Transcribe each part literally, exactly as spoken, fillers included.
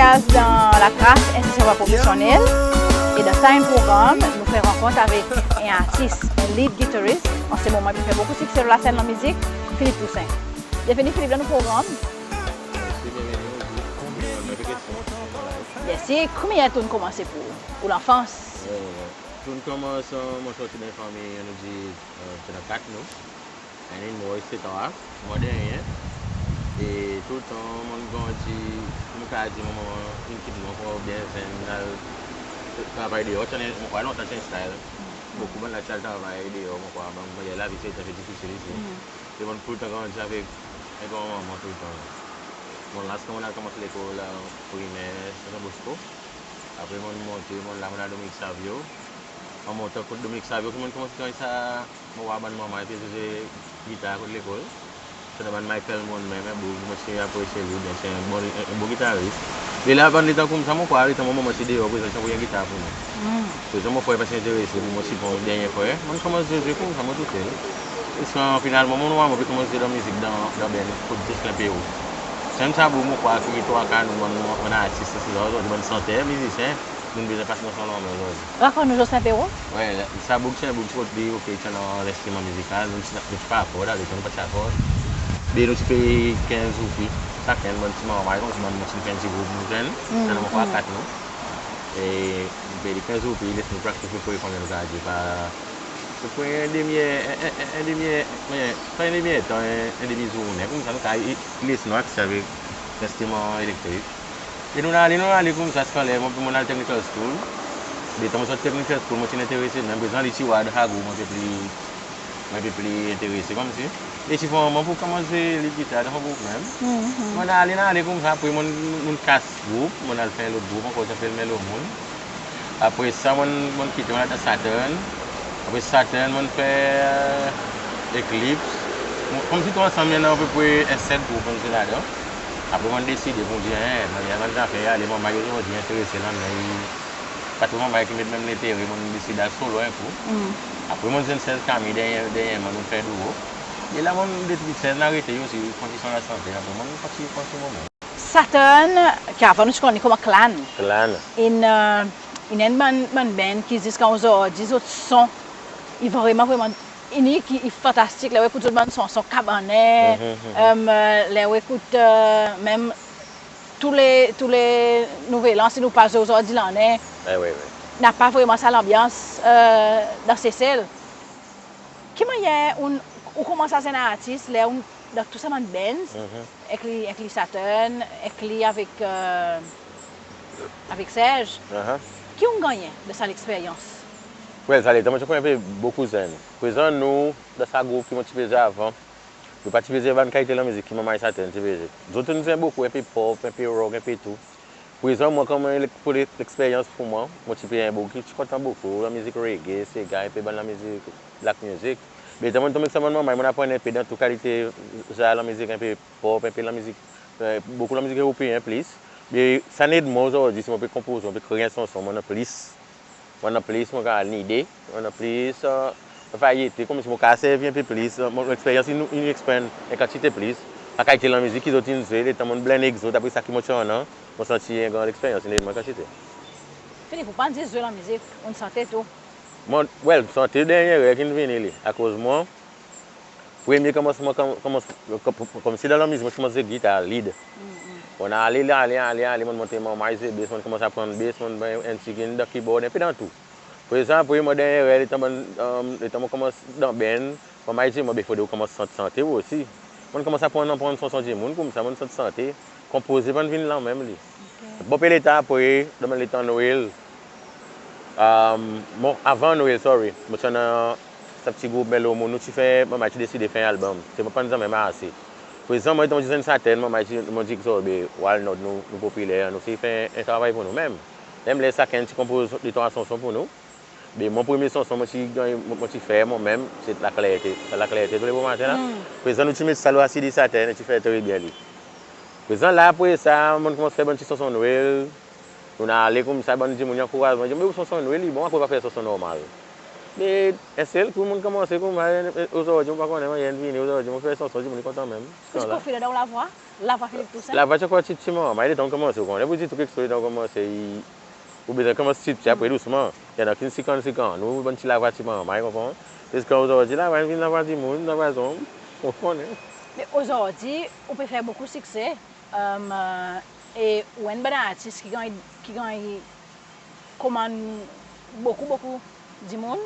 Dan Latras, en ti servwa profesyonnel, e dan sa enn progranm nou fer rankont avek en artis, en lead guitarist, an se moman i pe fer bokou sikse lo lasenn lanmizik, Philippe Toussaint. Byenveni Philippe dan nou progranm. Mersi, konmyen tou in konmanse pour ou, ou lanfans? Tou in konmans, mon sorti dan en fanmir, nou dir, ti annan kat nou. Enn in mor, eksetera. Mwan dernyen. E toultan mon'n grandi, mon kapab dir, manman in kit mwan ankor byen zenn, al travay deor, ti annan, mon krwar lontan ti annan style. Bokou bann la ti al travay deor, mon krwar, bann mannyer lavi ti en pe difisil isi. E mon'n toultan grandi avek en granmanman toultan. Mon las kan mon'n al konmans lekol primer San Bosco. Apre mon'n monte, mon'n la, mon'n al Dominique Savio. An montan kot Dominique Savio ki mon'n konmans ganny sa, mon war bann manmay pe zwe gitar kot lekol. Ti annan bann Michael Monn menm, en boug mon ti apresye li, oubyen ti en bon, en, en bon gitaris. E la bann letan koumsa, mon krwar letan mon manman ti deor, prezan ti anvoy en gitar pour nou. Prezan mon frer pa ti enterese pour mwan, mon ti pran dernyen frer, mon'n konmans zwe, zwe koumsa mon tousel. Ziska finalman mon war mon pe konmans zwe dan mizik dan, dan band kot Jocelyn Perrault. Sa menm sa boug mon krwar ki trwa ka nou bann, bann artis, se sa ozordi, bann santer, mizisyen, nou'n bezwen pas dan son lanmen ozordi. Rakont nou Jocelyn Perrault. Wi, sa boug ti en boug ti kot li, ok, ti annan lenstriman mizikal, nou ti, nou ti pa aford, aletan nou pa ti aford. Be nou ti pey kenz roupi sakenn, bann ti manmay, konmsi bann, mon ti fer en ti group nou zenn, ti annan mon krwar kat nou. E nou pey li kenz roupi, les nou praktis, nou pey konbyen nou kapab dir, pa, pe pre en demi, en, en, en, en demi, en, pa en demi tan, en, en demi zournen, koumsa nou kapab les nou akse avek lenstriman elektrik. E nou'n ale, nou'n ale koumsa, ziska ler mon, mon'n al technical school. Letan mon sot technical school, mon ti'n enterese menm, prezan li ti war dan sa group, mon ti pli, mon ti pli enterese konmsi. E ti fer mwan pour konmans zwe lead gitar dan son group menm. Mon'n ale, mon'n ale koumsa, apre mon'n, mon'n kas group, mon'n al fer en lot group ankor, ti apel Melo Moun. Apre sa, mon'n, mon'n kite, mon'n al dan Saturn. Apre Saturn, mon'n fer, e, Eclipse. Mon, konmsi tou ansanm, i annan apepre en set group mon'n zwe ladan. Apre mon'n deside pour dir, en, mannyer bann zafer i ale, manmay ozordi enterese ladan, pa tro manmay ki met menm lentere, mon'n deside al solo en kou. Apre mon'n zwenn Serge Camille, dernyen, dernyerman nou'n fer duo. E la mon'n, depi Serge in arete, li osi, kondisyon lasante, apre mon'n kontinyen, kontinyen mon. Saturn, ki avan nou ti konn li konman Clan. Clan. In, e, in enn bann, bann band ki ziska ozordi zot son i vreman, vreman inik, i, i fantastik. Ler ou ekout zot bann sanson, Kabannen, e, ler ou ekout, e, menm tou le, tou le Nouvel An, si nou pa zwe ozordi lannen, napa vreman sa lanbyans, e, dan Sesel. Ki mannyer ou, ou konmans as en artis, ler ou dan tou sa bann bands, enkli, enkli Saturn, enkli avek, e, avek Serge. Ki ou'n gannyen dan sa leksperyans? Well, sa letan mon ti ankor en pe bokou zenn. Prezan nou, dan sa group ki mon ti pe zwe avan, nou pa ti pe zwe bann kalite lanmizik ki manmay Saturn ti pe zwe. Zot in zwe bokou, en pe pop, en pe rock, en pe tou. Prezan mwan, konman en lek-, pour leksperyans pour mwan, mon ti pe en boug ki ti kontan bokou lanmizik reggae, sega, en pe bann lanmizik black music. Me letan mon'n tonm ek sa bann manmay, mon'n aprann en pe dan tou kalite zan lanmizik, en pe pop, en pe lanmizik, e, bokou lanmizik eropeyen plis. Me sa in ed mwan ozordi, si mon pe konpoze, mon pe kree en sanson, mon annan plis, mon annan plis, mon kapab lide, mon annan plis, e, varyete, konmsi mon kapab servi en pe plis, e, mon leksperyans in, in expand en kantite plis sa kalite lanmizik ki zot in zwe, letan mon'n blend ek zot, apre sa ki mon ti annan, mon santi en gran leksperyans in ed mwan en kantite. Philippe, ou pa'n zis zwe lanmizik, ou'n sante tou? Mon, well, sante dernyen ler ki'n vini li. Akoz mwan, premye konmansman, konm, konmans, konm, konmsi dan lanmizik, mon ti konmans zwe gitar lead. Mon'n ale, ale, ale, ale, mon'n monte manmay zwe bass, mon'n konmans aprann bass, mon'n pran en ti gin dan keyboard, en pe dan tou. Prezan apre, mon dernyen ler, letan mon, e, letan mon konmans dan band, manmay dir mwan, be fodre ou konmans sant, sante ou osi. Mon'n konmans aprann, aprann sanson dimoun, koumsa mon'n sant, sante. Konpoze pa'n vin la menm li. Bon pe letan apre, dan bann letan Nwel, e, bon, avan Nwel, sorry, mon ti annan sa pti group Melo Moun, nou ti fer, manmay ti deside fer en album. Selman pa'n zanmen marse. Prezan mwan, letan mon ti zwenn Saturn, manmay ti, mon dir ek zot, be, Walnut, nou, nou popiler, nou sey fer en travay pour nou menm. Menm ler sakenn ti konpoz de trwa sanson pour nou. Be mon premye sanson mon ti ganny, mon, mon ti fer mwan menm, se Laklerte. Sa Laklerte tou le bomaten la. Prezan nou ti met sa lo CD Saturn, e ti fer tre byen li. Prezan la apre sa, mon'n konmans fer bann ti sanson Nwel. Nou'n ale koumsa, bann dimoun i ankouraz mwan, i dir, me ou sanson Nwel i bon, akoz ou pa fer sanson normal? Me en sel kou mon'n konmanse koumsa, ozordi mon pa konnen mannyer in vini, ozordi mon fer sanson, dimoun i kontan menm. Ou ti konfye dan ou lavwa? Lavwa Philippe Toussaint? Lavwa ti ankor ti, ti manrmay, letan mon'n konmanse, ou konnen, pour dir tou keksoz letan ou konmanse, i, ou bezwen konmans pti pti, apre dousman. I annan ki'n sikann sikann, nou bann ti lavwa ti manrmay, konpran? Ziska ozordi lavwa in vin lavwa dimoun, lavwa zonm, ou konnen. Me ozordi ou pe fer bokou sikse, e ou enn bann artis ki ganny, ki ganny komann bokou, bokou dimoun,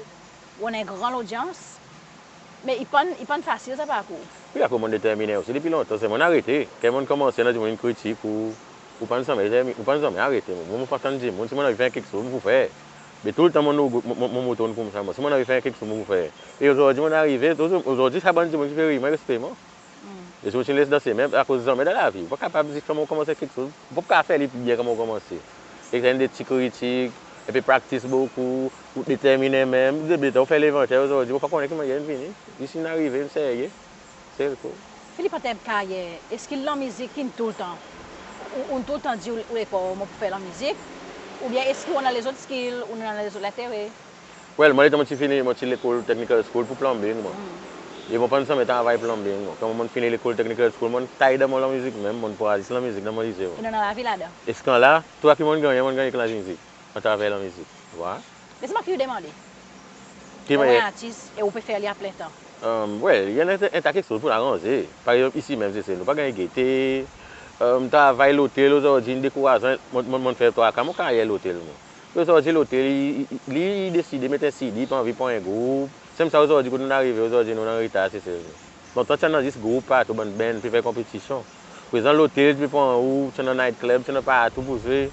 ou annan en gran lodyans, me i pa'n, i pa'n fasil sa parkour. Wi, akoz mon'n determinen osi depi lontan, se mon'n arete. Ker mon'n konmanse, annan dimoun in kritik ou, ou pa'n zanmen, ou pa'n zanmen arete. Mwan, mon pa tann dimoun, si mon anvi fer keksoz, mon pou fer. Me toultan mon'n, mon, mon, mon moto in koumsa, mwan, si mon anvi fer keksoz, mon pou fer. E ozordi mon'n arive, ozordi sa bann dimoun ki pe riy mwan i respekte mwan. E si ou ti les dan semen, akoz zanmen dan lavi ou pa kapab zis konman ou konmanse keksoz, ou pa kapab fer li pli byen konman ou konmanse. Ek sa enn de pti kritik, en pe praktis bokou, ou determinen menm, de bete ou fer levanter ozordi, ou pa konnen ki mannyer in vini. Zis in arive, in serye. Sel kou. Philippe, an term karyer, eski lanmizik in toultan, ou, ou'n toultan dir ou, ou lekor mon pou fer lanmizik, oubyen eski ou annan lezot skill, ou annan lezot lentere? Well, mwan letan mon ti fini, mon ti lekol technical school pour plumbing mwan. E mon pa'n zanmen travay plumbing mwan. Kan mon'n fini lekol technical school, mon'n tay dan mon lanmizik menm, mon'n pran zis lanmizik dan mon lize mwan. E ou annan lavi ladan? Ziska la, tou sa ki mon'n gannyen, mon'n gannyen ek lanmizik, atraver lanmizik. Ou war? Me selman ki ou demande? Ki mannyer? Ou en artis e ou pe fer li a plen tan. Well, i annan en ta keksoz pour aranze. Par egzanp, isi menm Sesel, nou pa ganny gete. Travay lotel ozordi in dekourazan. Mon, mon, mon'n fer trwa ka mon karyer lotel mwan. Ozordi lotel i, i, li i deside met en CD, i pa anvi pran en group. Sanmenm sa ozordi kot nou'n arive, ozordi nou'n an retar Sesel. Lontan ti annan zis group partou, bann band pe fer konpetisyon. Prezan lotel ti pe pran ou, ti annan night club, ti annan partou pour zwe.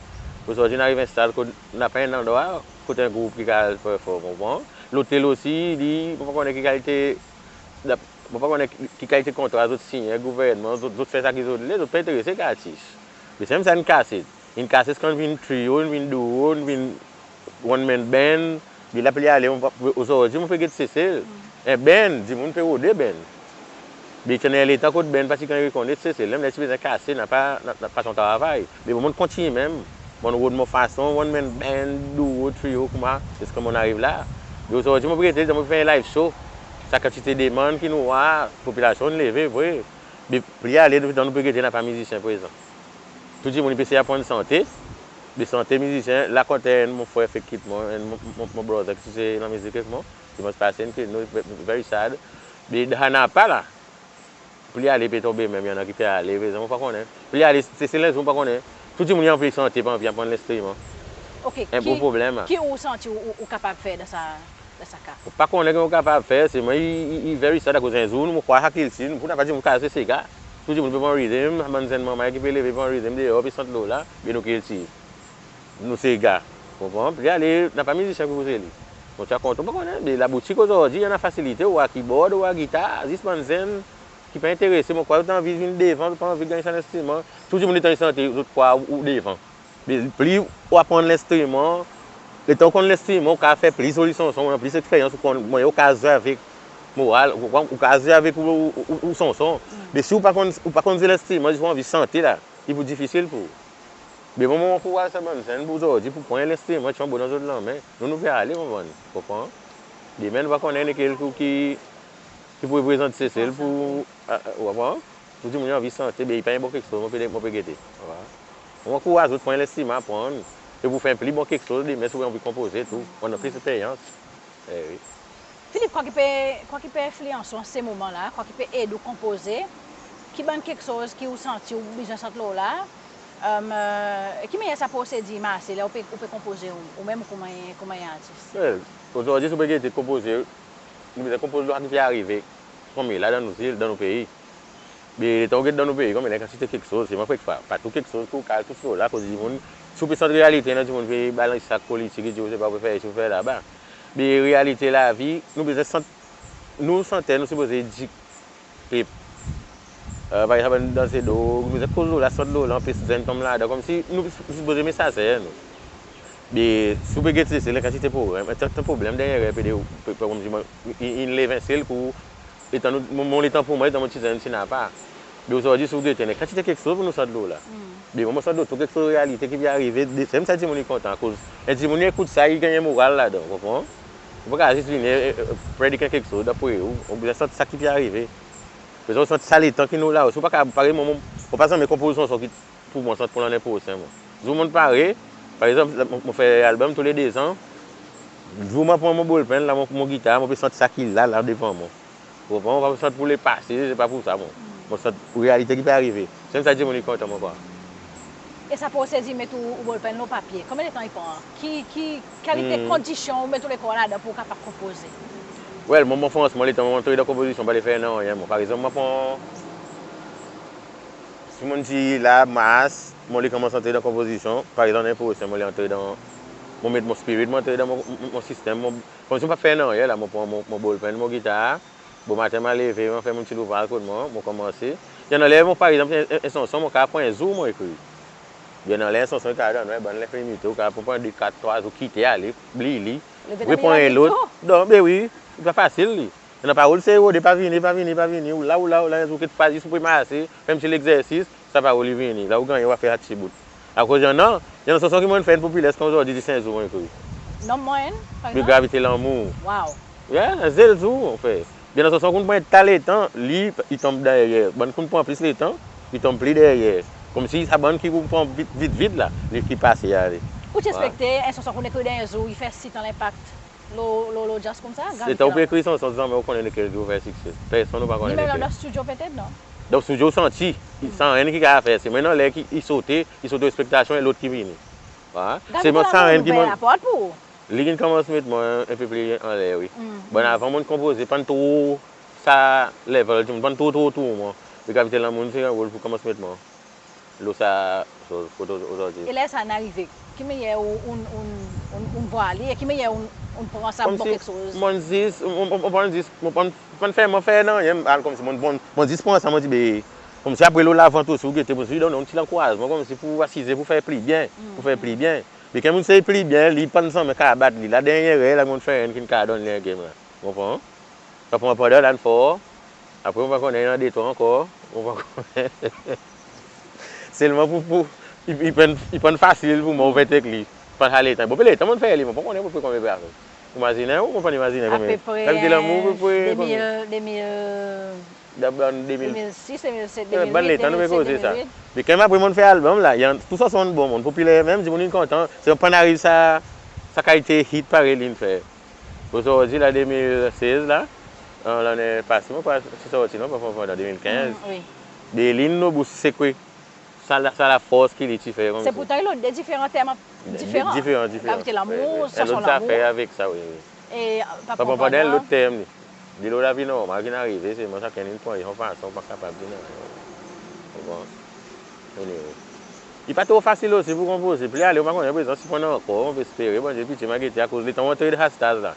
Ozordi nou'n ariv en stad kot napa en landrwa kot en group ki kapab perform, ou konpran? Lotel osi, li, mon pa konnen ki kalite, mon pa konnen ki, ki kalite kontra zot sinyen ek gouvernman, zot, zot fer sa ki zot le, zot pa enterese ek artis. Me sanmenm sa in kase. In kase ziska in vin trio, in vin duo, in vin one man band. Be la pli ale, mon pa, ozordi mon pe get Sesel. En band, dimoun pe rode band. Be ti annan en letan kot band pa ti ganny rekonnet Sesel, menm ler ti bezwen kase, napa, na, napa son travay. Me bon, mon'n kontinyen menm. Mon'n rod mon fason, one man band, duo, trio, koumsa, ziska mon'n ariv la. Be ozordi mon pe gete, mon pe fer en live show. Sa kantite demann ki nou war, popilasyon in leve vre. Be pli ale, depi tan nou pe gete, napa mizisyen prezan. Tou dimoun i pe sey aprann sante. Be sante, mizisyen, la kontan enn mon frer fek kit mwan, enn mon, mon, mon brother ki ti fer lanmizik ek mwan. Dimanch pase in kit nou, very sad. Be sa napa la. Pli ale pe tonbe menm, i annan ki pe ale, prezan mon pa konnen. Pli ale, se, se lenstriman mon pa konnen. Tou dimoun i anvi sante, pa anvi aprann lenstriman. OK, en gro problenm. Ki ou santi ou, ou, ou kapab fer dan sa, dan sa ka? Mon pa konnen ki mon kapab fer, selman i, i, i very sad akoz en zour nou, mon krwar sa kiltir nou, pou napa dimoun ki al zwe sega. Tou dimoun pe pran riddim, bann zenn manrmay ki pe leve pran riddim deor, pe sant lo la, be nou kiltir nou sega. Konpran? Pli ale, napa mizisyen ki pou zwe li. Mon ti a kontan, pa konnen, be laboutik ozordi, i annan fasilite, ou war kibord, ou war gitar, zis bann zenn ki pa enterese, mon krwar zot anvi vin devan, zot pa anvi ganny sa lenstriman. Tou dimoun letan i sante, zot krwar ou, ou devan. Be pli ou aprann lenstriman, letan ou konn lenstriman, ou kapab fer pli zoli sanson, ou annan plis leksperyans, ou konn mannyer ou kapab zwe avek moral, ou, ou kapab zwe avek ou, ou, ou, ou sanson. Be si ou pa konn, ou pa konn zwe lenstriman, zis ou anvi sante la, i pou difisil pour ou. Be mwan, mon ankouraz sa bann zenn pour ozordi, pour pran lenstriman, tyonbo dan zot lanmen. Nou, nou pe ale, ou konpran? Demen nou pa konnen lekel ki, ki pou reprezant Sesel pour, a, a, ou konpran? Tou dimoun i anvi sante, be i pa en bon keksoz, mon pe, mon pe gete. Ou konpran? Mon ankouraz zot pran lenstriman, aprann. E pour fer pli bon keksoz demen, si ou anvi konpoze tou, ou annan plis leksperyans. E wi. Philippe, kwa ki pe, kwa ki pe enfliyans ou an se moman la, kwa ki pe ed ou konpoze, ki bann keksoz ki ou santi ou bezwen sant lo la, e, e ki mannyer sa prosedir i marse ler ou pe, ou pe konpoze ou, ou menm konman, konman en artis? Well, ozordi si ou pe gete konpoze, nou bezwen konpoz lo sa ki pe arive konmela dan nou zil, dan nou pei. Be letan ou get dan nou pei, konmela en kantite keksoz, selman kekfwa pa tou keksoz ki ou kapab tous lo la, akoz dimoun, si ou pe sant realite, annan dimoun pe balans sa politik, i dir ou se pa ou pe fer isi, ou pe fer laba. Be realite lavi, nou bezwen sant, nou santer, nou sipoze edik pep. E, pa egzanp, bann danse drog, nou bezwen koz lo la, sant lo la, anpes zenn tonm ladan, konmsi nou, nou sipoze mesazer nou. Be si ou pe gete, se en kantite problenm, en, en problenm dernyen, pe de, pe, pe, konmsi mwan, i, i, in lev en sel kou, letan nou, mon, mon letan pour mwan, letan mon ti zenn, ti napa. Be ozordi si ou gete, en kantite keksoz pour nou sant lo la. Be mwan, mon sant lo tou keksoz, realite ki pe arive, de, sanmenm sa dimoun i kontan, akoz en dimoun i ekout sa, i ganny moral ladan, ou konpran? Ou pa kapab zis vini, e, e, predike keksoz dapre ou, ou bezwen santi sa ki pe arive. Bezwen santi sa letan ki nou la. Si ou pa kapab, parey mwan, mon, mon pa zanmen konpoz sanson ki pour mwan sant pour lannen prosen, mwan. Zour mon pare, par egzanp, mon, mon fer album tou le dezan, zour mon pran mon bolpenn la, mon, mon gitar, mon pe sant sa ki la, la devan mwan. Ou konpran? Mon pa sant pour lepase, se pa pour sa, mwan. Mon sant pour realite ki pe arive. Se menm sa dimoun i kontan mon krwar. E sa proses i met ou, ou bolpenn lo papye, konbyen letan i pran? Ki, ki kalite kondisyon ou met ou lekor ladan pour ou kapab konpoze? Well, mwan, mwan fransman, letan mon antre dan konpozisyon, mon pa le fer nanryen, mwan. Par egzanp, mon pran, si mon dir la, Mars, mon le konmans antre dan konpozisyon, par egzanp, lannen prosen, mon le antre dan, mon met mon spirit, mon antre dan mon, mon, mon sistenm, mon, konmsi mon pa fer nanryen la, mon pran mon, mon bolpenn, mon gitar, bomaten mon leve, mon fer mon pti louvraz kot mwan, mon konmanse. I annan ler, mon, par egzanp, en, en, en sanson, mon kapab pran en zour, mon ekrir. I annan ler en sanson i kapab donn ou en bann lenfinite, ou kapab pran de, kat, trwa zour, kit ale, bliy li, repran en lot. Non, be wi, i pa fasil li. I annan parol se rode, pa vini, pa vini, pa vini, ou la, ou la, ou la, en zour kekfwa zis ou pe marse, fer en pti legzersis, sa parol i vini. La ou gannyen, ou a fer sa pti bout. Akoz i annan, i annan sanson ki mon'n fer, in popiler ziska ozordi, dis en zour mon ekrir. Nonm mwan, par egzanp? Gravite lanmour. Wow. Yeah, zel zour, anfen. Be i annan sanson ki pran ta letan, li, i tonm deryer. Bann ki pran plis letan, i tonm pli deryer. Konmsi sa bann ki pran vit, vit, vit la, li ki pase ale. Ou ti ekspekte en sanson ki ou ekrir dan en zour, i fer sitan lenpak lo, lo, lodyans koumsa? Letan ou pe ekrir sanson, zanmen ou konnen lekel ki pou fer sikse. Personn ou pa konnen lekel. Ni menm dan stidyo petet, non? Dan stidyo ou santi, sa enn ki kapab fer. Se menm dan ler ki i sote, i sote ekspektasyon e lot ki vini. Gravite lanmour, sa enn ki mon laport pour ou. Li ki'n konmans met mwan en pe pli anler, wi. Bon, avan mon'n konpoze, pa'n tro sa level, dimoun pa'n tro, tro, tro mwan. Be Gravite lanmour se en rol pour konmans met mwan lo sa, so, kot ozordi. E ler sa in arive, ki mannyer ou, ou, ou, ou, ou vwar li, e ki mannyer ou, ou pran sa bon keksoz? Konmsi, mon zis, mon, mon, mon, mon zis, mon, mon, mon fer, mon fer nanryen, al konmsi mon, mon, mon zis pran sa, mon dir, be, konmsi apre lo lavant osi, ou gete, mon zis donn ou en pti lankourazman, konmsi pour asize, pour fer pli byen, pour fer pli byen. Be kan moun sey pli byen, li pa'n zanmen kapab bat li. La dernyen ler la, mon fer enn ki'n kapab donn li en game la. Ou konpran? Sa pran pandan lannen for. Apre mon pa konnen, i annan de twa ankor. Ou konpran? Selman pour, pour, i, i pa'n, i pa'n fasil pour mwan ouvert ek li. Pa'n sa letan. Bon, pe letan mon'n fer li, mon pa konnen apepre konbyen pe afer. Ou mazinen, ou, mon pa'n mazinen konbyen. Apepre, Gravite lanmour, apepre konbyen? De mil, de mil, dan, dan de mil, de mil sis, de mil set, de mil wit, bann letan nou pe koze sa. De mil wit, de mil wit. Me kan menm apre mon'n fer album la, i annan tou sanson bon, mon'n popiler menm, dimoun in kontan. Se pa'n ariv sa, sa kalite hit parey li'n fer. Ozordi la, de mil sez la, an, lannen pase, mon pa ti sorti non, pa, pa, pandan de mil kenz. Mm, wi. Be li'n lo bous sekwe. Sa la, sa lafors ki li ti fer konmsi. Se pourtan i lot de diferan term, diferan. Diferan, diferan. Gravite lanmour, wi, wi. Sanson lanmour. En lot zafer avek sa, wi, wi. E, pa, pa pran pandan, lot term li. Delo lavi normal ki'n arive, selman sakenn in pran li son fason, pa kapab dir nanryen. Bon. Anyway. I pa tro fasil osi pour konpoze. Pli ale, ou pa konnen prezan si pou annan ankor, mon pe espere Bondye pitye, mon a gete, akoz letan ou antre dan sa staz la,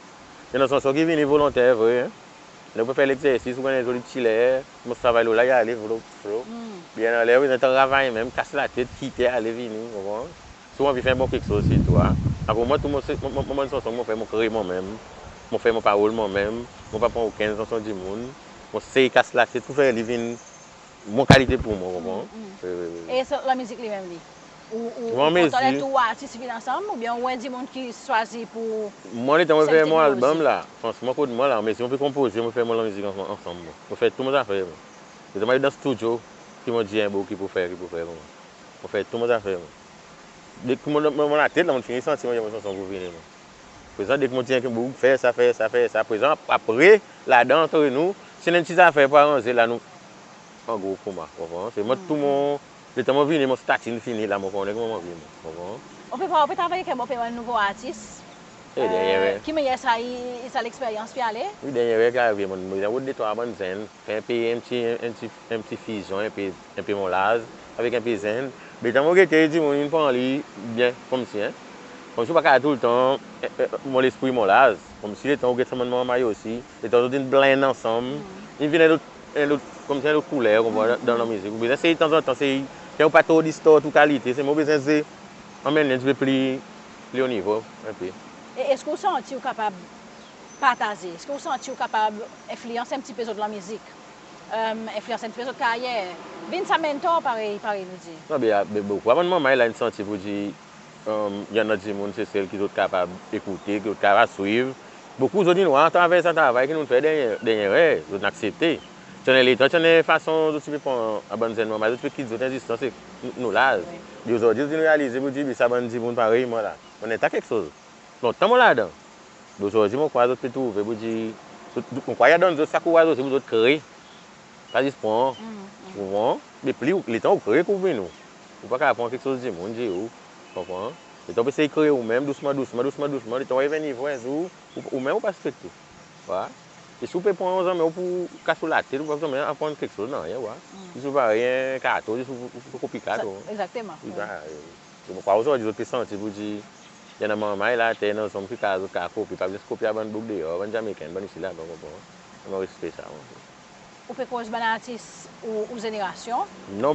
i annan sanson ki vini volonter vre, en. Ler ou pe fer legzersis, ou ganny zoli pti ler, mon travay lo la, i ale, flou, flou. Mm. Be i annan ler ou bezwen travay menm, kas latet, kit ale, vini, ou konpran? Si ou anvi fer bon keksoz, se tou, a. Akoz mwan, tou mon, se, mon, mon, mon bann sanson mon fer, mon kree mwan menm. Mon fer mon parol mwan menm. Mon pa pran okenn sanson dimoun. Mon sey kas latet pour fer li vin mon kalite pour mwan, ou konpran? Mm, mm. Wi, wi, wi, wi. E sa, lanmizik li menm li? Ou, ou, ou kontan ler tou artis vin ansanm, oubyen ou en dimoun ki swazir pour... Mwan, letan mon fer mon album la, fransman, kot mwan la, me si mon pe konpoze, mon fer mon lanmizik ansanm, ansanm, mwan. Mon fer tou mon zafer, mwan. Se mwan dan stidyo ki mon dir en boug ki pou fer, ki pou fer pour mwan. Mon fer tou mon zafer, mwan. Deki mon, mon, mon latet la, mon fini santi mon, mon sanson pour vini, mwan. Prezan, deki mon dir en boug fer sa, fer sa, fer sa. Prezan, ap-, apre, ladan, antre nou, si annan en pti zafer pour aranze la, nou an group pour mwan, konpran? Se mwan, tou mon, letan mon vini, mon statin fini la, mon konnen koman mon vini, konpran? Ou pe, ou pe travay avek en bon pe bann nouvo artis. E, dernyen, wi. Ki mannyer sa, i, i, sa leksperyans pe ale? Wi, dernyen, wi, ki arive, mon, mon, mon rod de twa bann zenn. Fer en pe, en pti, en pti, en pti fizyon, en pe, en pe mon laz avek en pe zenn. Be letan mon gete, dimoun in pran li byen, konmsi, en. Konmsi ou pa kapab toultan, e, e, mon lespri mon laz. Konmsi letan ou get sa bann manmay osi, letan zot in blend ansanm, in vin en lot, en lot, konmsi en lot kouler, ou konpran, dan, dan lanmizik. Ou bezwen sey tanzantan, sey, ker ou pa tro distort ou kalite, se mwan ou bezwen zwe, anmenn li en pti pe pli, pli o nivo, en pe. E eski ou santi ou kapab partaze? Eski ou santi ou kapab enfliyans en pti pe zot lanmizik? E, enfliyans en pti pe zot karyer? Vin sa mentor, parey, parey nou dir. Non, be, a, be, bokou a bann manmay la in santi pour dir, e, i annan dimoun Sesel ki zot kapab ekoute, ki zot kapab swiv, Bokou zot in war atraver sa travay ki nou'n fer dernyen, dernyen ler, zot in aksepte. Ti annan letan, ti annan fason zot ti pe pran bann zenn manrmay, zot ti pe kit zot en distans ek nou, nou laz. Ozordi zot in realize pour dir, be sa bann dimoun parey mwan la, mon annan keksoz. Lontan mon ladan. Ozordi mon krwar zot pe trouve pour dir, zot, mon krwar i a donn zot sa kouraz osi pour zot kree. Pa zis pran, ou konpran? Me pli ou, letan ou kree, ou vin ou. Ou pa kapab pran keksoz dimoun dir ou, konpran? Letan ou pe esey kree ou menm, dousman, dousman, dousman, dousman, letan ou ariv en nivo, en zour, ou, ou menm ou pa ekspekte. Wa. E si ou pe pran, zanmen ou pou kas ou latet, ou pa zanmen aprann keksoz, nanryen, wa. Zis ou parey en karton, zis ou, ou, ou kopi karton. Egzakteman. Wi, wi. Sa, e, mon krwar ozordi zot pe santi pour dir, i annan manrmay later, i annan zonm ki ka, zot ka kopi, pa zis kopi a bann boug deor, bann Jamaican, bann isi laba, konpran? Mon respe sa, mwan. Ou pe koz bann artis ou, ou zenerasyon,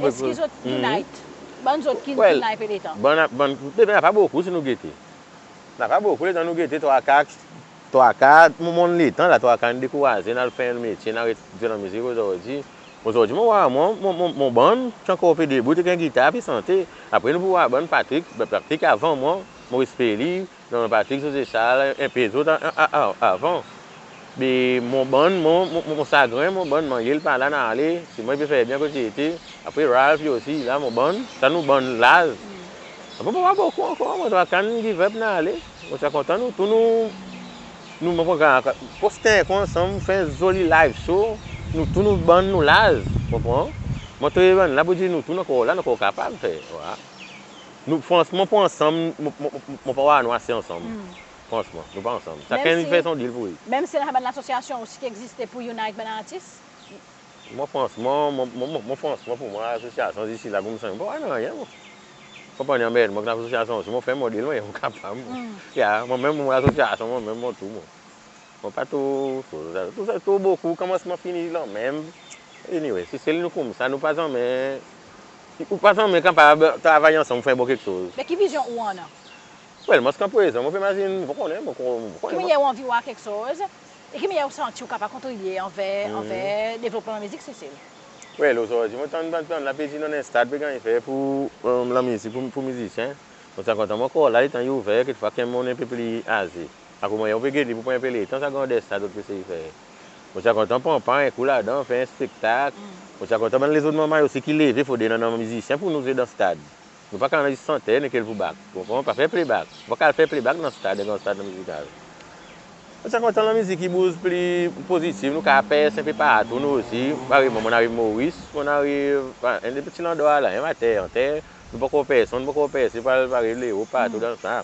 eski zot unite? Bann zot ki, ki napa letan. Bann, bann, be, be, napa bokou si nou gete. Napa bokou, letan nou gete, trwa, kat, trwa, kat, mon, mon letan la, trwa, kat in dekouraze, in al fer en metye, in aret zwe lanmizik ozordi. Ozordi mon war, mon, mon, mon, mon bann ti ankor pe debout ek en gitar pe sante. Apre nou pou war bann Patrick, be, Patrick avan mwan, mon respe li, Donn Patrick, José Charles, en pe zot a, a, a, a, avan. Be mon bann, mon, mon, mon sagren, mon bann, mannyer pa la, in ale, selman i pe fer byen kot i ete. Apre Ralph, li osi la, mon bann, sa nou bann laz. Apre mon pa war bokou ankor, mon, trwa, kat in give up, in ale. Mon ti a kontan nou tou nou, nou, mon kontan, poste en kou ansanm, fer en zoli live show, nou tou nou bann nou laz, konpran? Montre bann la pour dir nou tou nou ankor la, nou ankor kapab fer, wa. Nou, fransman, mon pa ansanm, mon, mon, mon, mon pa war nou ase ansanm. Fransman, nou pa ansanm. Sakenn i fer son deal pour li. Menm si napa bann lasosyasyon osi ki egziste pour unite bann artis? Mwan, fransman, mon, mon, mon, mon, fransman, pour mwan, lasosyasyon isi la, koumsa, mon pa war nanryen, mwan. Konpran, anmerd mwan, lasosyasyon, si mon fer mon deal, mwan, mon kapab, mwan. Ya, mwan menm, mon lasosyasyon, mwan menm, mon tou, mwan. Mon pa tro, tro, tro, tro bokou, konmansman fini lanmenm. Anyway, Sesel nou koumsa, nou pa zanmen, ou pa zanmen kapab travay ansanm, fer bon keksoz. Me ki vizyon ou annan? Well, mwan, ziska prezan, mon pe mazin, mon pa konnen, mon pa konnen. Ki mannyer ou anvi war keksoz? E ki mannyer ou santi ou kapab kontribye anver, anver devlopman mizik Sesel? Well, ozordi, mon tann, tann, tann, la pe dir nou annan en stad pe ganny fer pour, e, lanmizik pour, pour mizisyen. Mon ti a kontan mon ankor la, letan i ouver, kekfwa, kan mon en pe pli aze. Akoz mannyer ou pe gete li pour pran en pe letan, sa grander stad ou pe esey fer. Mon ti a kontan pran par en kou ladan, fer en spektak. Mon ti a kontan bann lezot manrmay osi ki leve, fodre annan mizisyen pour nou zwe dan stad. Nou pa kapab zis santer, nek el pour bak. Ou konpran? Pa fer playback. Ou pa kapab fer playback dan stad, dan gran stad mizikal. Mon ti a kontan lanmizik i bouz pli pozitiv, nou kapab perse en pe partou nou osi. Parey mwan, mon'n ariv Moris, mon'n ariv, anfen, en de pti landrwa la, en ater, ater, nou pa ankor perse, nou pa ankor perse, pa, pa ariv Lerop, partou dan sa.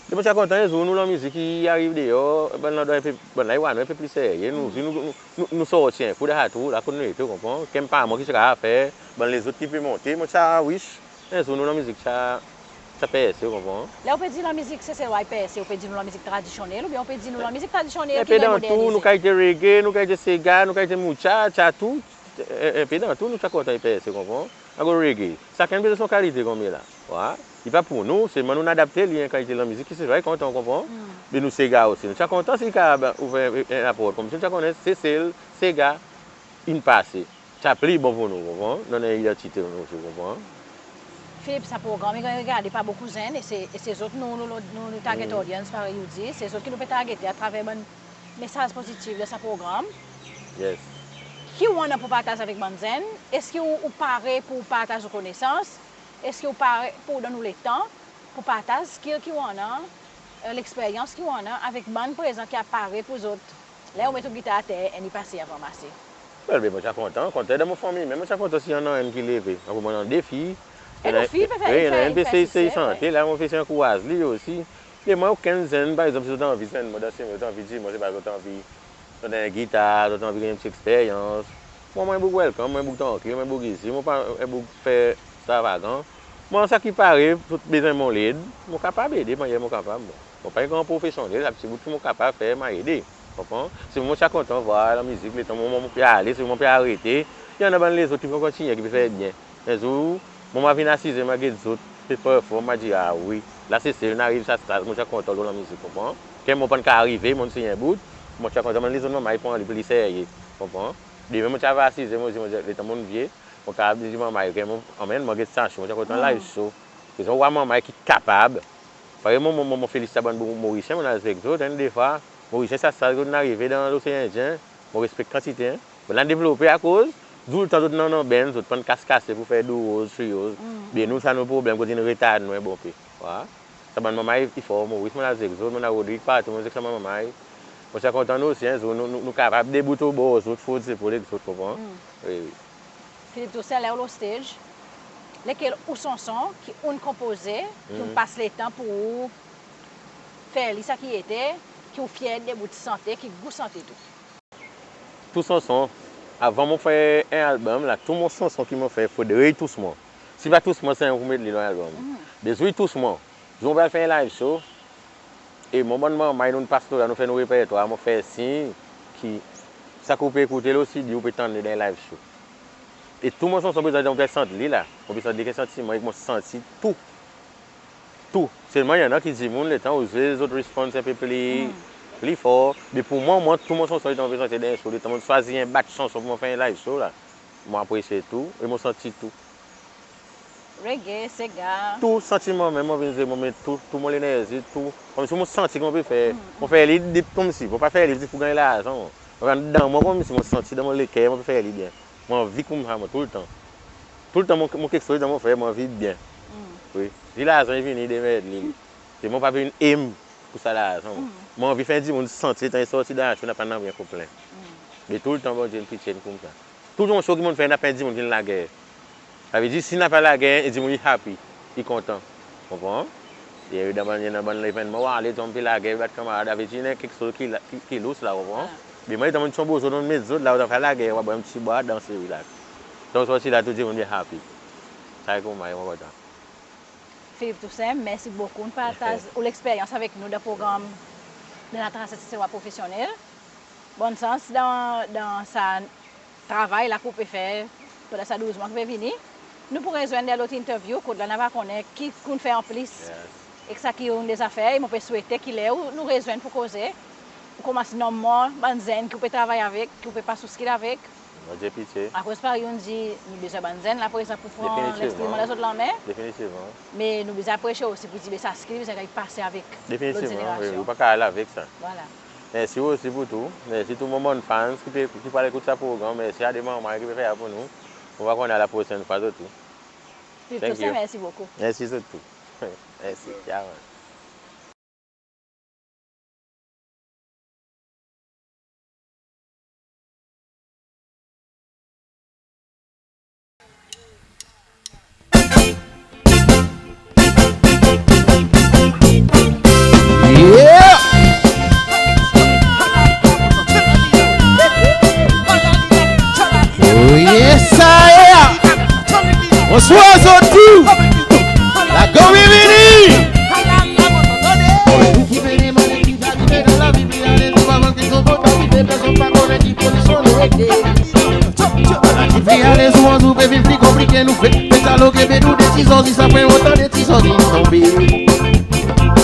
Me mon ti a kontan en zour nou lanmizik i ariv deor, bann landrwa en pe, bann la i war nou en pe pli serye, nou, nou, nou, nou, nou sorti en kou dan sa trou la kot nou ete, ou konpran? Kan pa mwan ki ti a fer, bann lezot ki pe monte, mon ti a wish en zour nou lanmizik ti a, ti a perse, ou konpran? Ler ou pe dir lanmizik Seselwa i perse, ou pe dir nou lanmizik tradisyonnel, oubyen ou pe dir nou lanmizik tradisyonnel ki ganny modernize? En pe dan tou, nou kalite reggae, nou kalite sega, nou kalite mucha, ti a tou, en, en pe dan tou, nou ti a kontan i perse, ou konpran? Akoz reggae, sakenn bezwen son kalite konmela. Wa. I pa pour nou, selman nou'n adapte li, en kalite lanmizik ki Seselwa i kontan, ou konpran? Be nou sega osi, nou ti a kontan si i kapab ouver en, en laport, konmsi nou ti a konnen Sesel, sega, in pase. Ti a pli bon pour nou, konpran? Nou annan en idantite nou, ou konpran? Philippe, sa progranm i ganny regade par bokou zenn, e se, e se zot nou, nou, nou, nou, nou target audience, parey ou dir, se zot ki nou pe targete atraver bann mesaz pozitif dan sa progranm. Yes. Ki ou annan pour partaz avek bann zenn? Eski ou, ou pare pour partaz ou konesans? Eski ou pare pour donn ou letan pour partaz skill ki ou annan, e, leksperyans ki ou annan avek bann prezan ki a pare pour zot? Ler ou met ou gitar ater, enn i pase, i ava ranmase. Well, be mon ti a kontan, kontrè dan mon fanmir menm, mon ti a kontan si i annan enn ki leve. Akoz mon annan de fiy. E nou fiy pe fer, i annan enn pe esey, esey sante la, mon pe esey ankouraz li osi. Be mwan, okenn zenn, par egzanp, si zot anvi zwenn mwan dan semen, zot anvi dir mwan, se pa zot anvi, zot annan en gitar, zot anvi ganny en pti eksperyans. Mwan, mon boug welcome, mon boug trankil, mon boug izi, mon pa en boug fer ekstravagan. Mwan, sa ki pare, zot bezwen mon led, mon kapab ede mannyer mon kapab, mwan. Mon pa en gran profesyonnel, sa pti bout ki mon kapab fer, mon ede. Konpran? Se mwan, mon ti a kontan war lanmizik, letan mwan, mon pe ale, se mwan pe arete. I annan bann lezot ki pe kontinyen, ki pe fer byen. En zour, mwan, mon a vin asize, mon a get zot pe perform, mon a dir, a wi, la Sesel in ariv sa stad, mon ti a kontan lo lanmizik, konpran? Kan mwan pa'n kapab arive, mon'n sey en bout, mon ti a kontan, bann lezot mwan, mon a pran li pli serye, konpran? Demen mon ti ava asize, mon dir, mon dir, letan mon'n vye, mon kapab dir mwan, kan mwan anmenn, mon get sa show, mon ti a kontan live show. Prezan ou war mwan ki kapab. Parey mwan, mwan, mwan, mon felisite sa bann boug Morisyen, mon al zwe ek zot, en, defwa, Morisyen sa, sa zot in arive dan Losean Endyen, mon respekte kantite, en. Zot in devlope akoz toultan zot annan bann, zot pran kas kase pour fer duos, trios. Mm. Be nou sa nou problenm kot in retard nou en bon pe. Wa. Sa bann manmay i for, Moris, mon al zek zot, mon al Rodrig, partou mon zek sa bann manmay. Mon ti a kontan nou osi, en, zot, nou, nou, nou kapab debout obor zot, frot zepol ek zot, konpran? Mm. Wi, wi. Philippe Toussaint, ler ou lo stage, lekel ou sanson ki ou'n konpoze, ki ou'n pas letan pour ou fer li sa ki ete, ki ou fyer de bout sante, ki gou sante tou? Tou sanson. Avan mon fer en album la, tou mon sanson ki mon fer, fodre i tous mwan. Si pa tous mwan, sa en pou met li lo album. Mm. Bezwen tous mwan. Zour mon pe al fer en live show, e mon bann manmay, nou'n pas lo la, nou fer nou repertwar, mon fer siny ki sa ki ou pe ekoute lo CD, ou pe tann li dan en live show. E tou mon sanson, prezan mon pe sant li la, mon pe sant li ek santiman, e mon santi tou. Tou. Selman i annan ki dimoun, letan ou zwe, zot response en pe pli, pli for. Me pour mwan, mwan, tou mon sanson, letan mon pe santi dan en show, letan mon swazir en batch sanson pour mon fer en live show la, mon apresye tou, e mon santi tou. Reggae, sega. Tou santiman menm, mon vin dir, mon met tou, tou mon lenerzi, tou. Konmsi mon santi ki mon pe fer. Mm, mm. Mon fer li de, konmsi, mon pa fer li pour ganny larzan, mon. Mon fer dan mwan, konmsi mon santi dan mon leker, mon pe fer li byen. Mon anvi koumsa, mwan, toultan. Toultan mon, mon keksoz dan mon fer, mon anvi byen. Mm. Wi. Si larzan i vini, demerd li. Se mon pa vin aim pour sa larzan, mwan. Mm. Mon anvi fer dimoun santi, letan i sorti dan show, napa nanryen konplen. Mm. Me toultan Bondye in pitye nou koumsa. Tou mon show ki mon'n fer, napa en dimoun ki'n lager. Savedir, si napa lager, en dimoun i happy, i kontan. Konpran? E dan bann, dan bann levennman, ou ale, tonm pe lager, bat kanmarad, savedir, i annan keksoz ki la, ki, ki lous la, konpran? Ah. Me mwan, letan mon'n tonm bozo, mon'n met zot la, ou annan fer lager, ou a bwar en pti bwar, danse, relax. Letan ou sorti la, tou dimoun i happy. Sa i koumsa, mon kontan. Philippe Toussaint, mersi bokou. Ou partaz ou leksperyans avek nou dan progranm de la Tracette Seselwa Profesyonnel. Bonn sans dan, dan sa travay la ki ou pe fer pandan sa douz mwan ki pe vini. Nou pou rezwenn dan lot interview, kot la nou ava konnen ki, ki ou'n fer anplis. Yes. Ek sa ki ou'n deza fer, e mon pe swete ki ler ou, nou rezwenn pour koze, ou konmans nonm mwan bann zenn ki ou pe travay avek, ki ou pe pas ou skill avek. Bondye pitye. Akoz parey ou'n dir, nou bezwen bann zenn la prezan pour pran lekstriman dan zot lanmen. Definitivman. Me nou bezwen apresye osi pour dir, be sa skill, sa ki i pase avek lot zenerasyon. Definitivman, wi, ou pa kapab al avek sa. Vwala. Mersi osi pour tou. Mersi tou mon bann fans ki pe, ki pou al ekout sa progranm. Mersi a de manmay ki pe fer sa pour nou. Mon pa konnen a la prosenn fwa zot tou. Thank you. Mersi bokou. Mersi zot tou. Mersi. Yeah, man. Yeah! Oh yes, sir! Bonswar zot tou! Lagonm i vini! Alez ou anz ou pe viv pli konplike nou fek. Pe sa lo ke pe nou de ti zozis apre otan de ti zozis tonbe.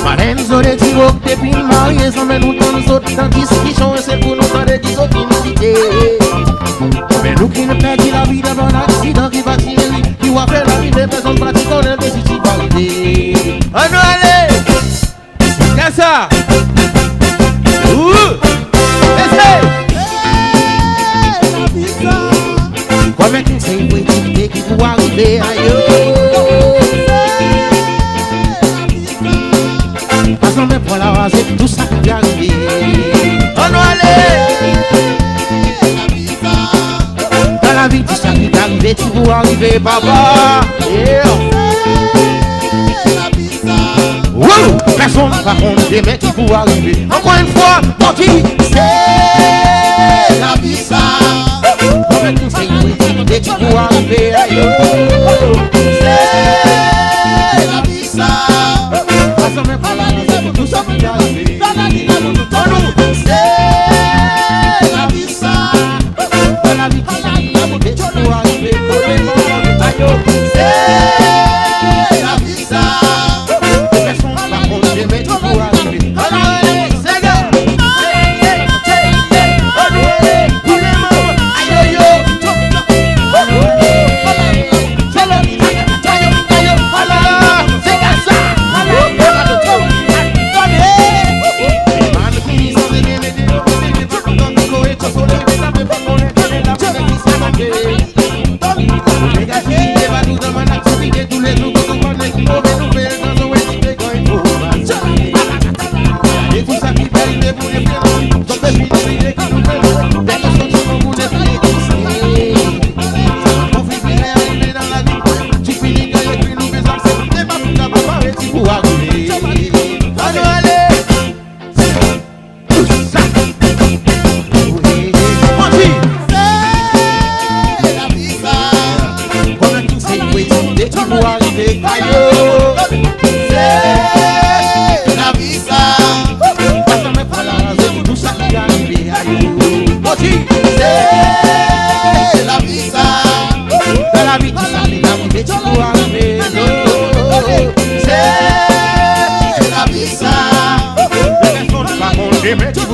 Madanm zot de ti rok depi marye, zanmen nou tann zot dan diskisyon, e se pour nou tande ki zot in site. Konbyen nou ki'n perdi lavi dan bann aksidan ki pa ti meri, ki ou a fer arive, personn pa ti konnen de si ti va arive. Annou ale! Yes, sir. Ooh. Ese. Konbyen konsey pour evite ki pou arive, ayo. Pas lanmen pran laraz ek tou sa ki pe arive. Annou ale. Dan lavi tou sa ki pe arive, ti pou arive, papa. Yeah. Wouh! Personn pa konn demen ki pou arive. Ankor enn fwa, mon dir, se lavi sa. Konbyen konsey pour evite ki pou arive, ayo. Se lavi sa. Pas lanmen pran laraz ek tou sa ki pe arive. Annou, se lavi sa. Dan lavi tou sa ki pe arive, ti pou arive. Ayo, se lavi sa. Personn pa konn demen ki pou arive. Annou ale, sega. Annou ale, pour leman. Ayo, se lavi sa. Pa zanmen fraze tou sa ki arive, ayo. Mon dir, se lavi sa. Dan lavi tou sa ki arive ti pou arive, non. Se lavi sa. Personn pa konn demen.